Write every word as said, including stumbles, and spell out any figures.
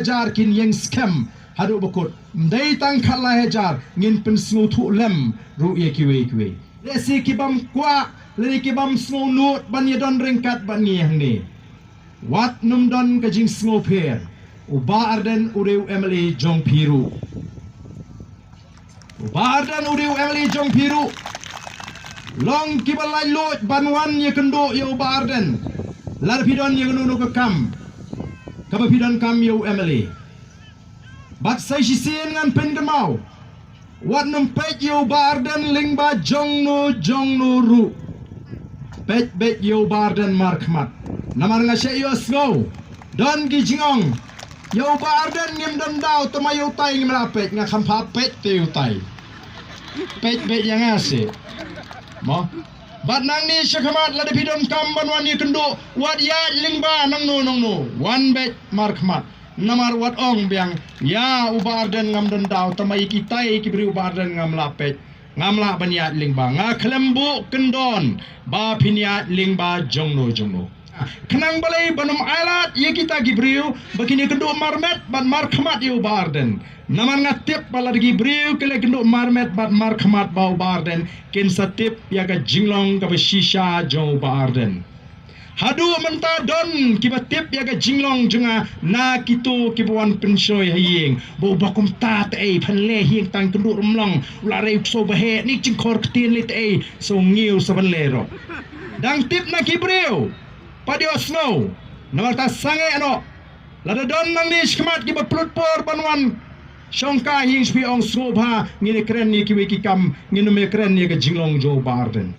hajar kin ïeng skhem haduh ba kut. Ym dei tang khatlai hajar, ngin pynsngewthuh lem ruh ïa kiwei kiwei. Lehse ki bym kwah lane ki bym sngewnud ban ïadon ryngkat bad ngi hangne. Wat nym don ka jingsngewpher. U Bah Ardent u dei u M L A jong phi ruh. U Bah Ardent u dei u M L A jong phi ruh. Long kiba laitluid ban wan ïakynduh ïa u Bah Ardent. Lada phi don ïa kano kano ka kam kaba phi donkam ïa u M L A. Bad sa shisien ngan pynkynmaw, wat nym peit ïa u Bah Ardent lyngba jongno jongno ruh. Peit beit ïa u Bah Ardent markhmat. Namar nga shait ïohsngew don ki jingong, ïa u Bah Ardent ngim don daw, tangba ïa utai ngim lah peit. Nga kham pha peit te ïa utai. Peit beit ïa nga seh. Mo. Bad nangne shakhmat lada phi donkam ban wan ïakynduh, wat ïaid lyngba nangno nangno. Wan beit markhmat. Namar wat ong biang, ïa u Bah Ardent ngam don daw, tangba ïa kitai ki briew u Bah Ardent ngam lah peit. Ngam lah ban ïaid lyngba. Nga khlem buh kyndon ba phin ïaid lyngba jongno jongno. Khnang balei ban ym ailad ïa kita ki briew ba kin ïakynduh marmet bad markhmat ïa u Bah Ardent. Namar nga tip ba lada ki briew ki la ïakynduh marmet bad markhmat bad u Bah Ardent, kin sa tip ïa ka jinglong kaba shisha jong u Bah Ardent. Haduh mynta don kiba tip ïa ka jinglong jong nga na kito kiba wan pynshoi ha ïing. Ba u Bah kumta te ei, phan leh ha ïing tang kynduh rymlong, u la rei u ksew ba heh, ne jingkhor ktien lei te ei, sngew sa ban leh ruh. Dang tip na ki briew, pat ïohsngew. Namar ta sangeh noh. Lada don nangne shakhmat kiba pynlut por ban wan shongkai ha ïing, shu phi ong sngewbha, ngin ïakren ïa kiwei ki kam, ngin ym ïakren ïa ka jinglong jong u Bah Ardent.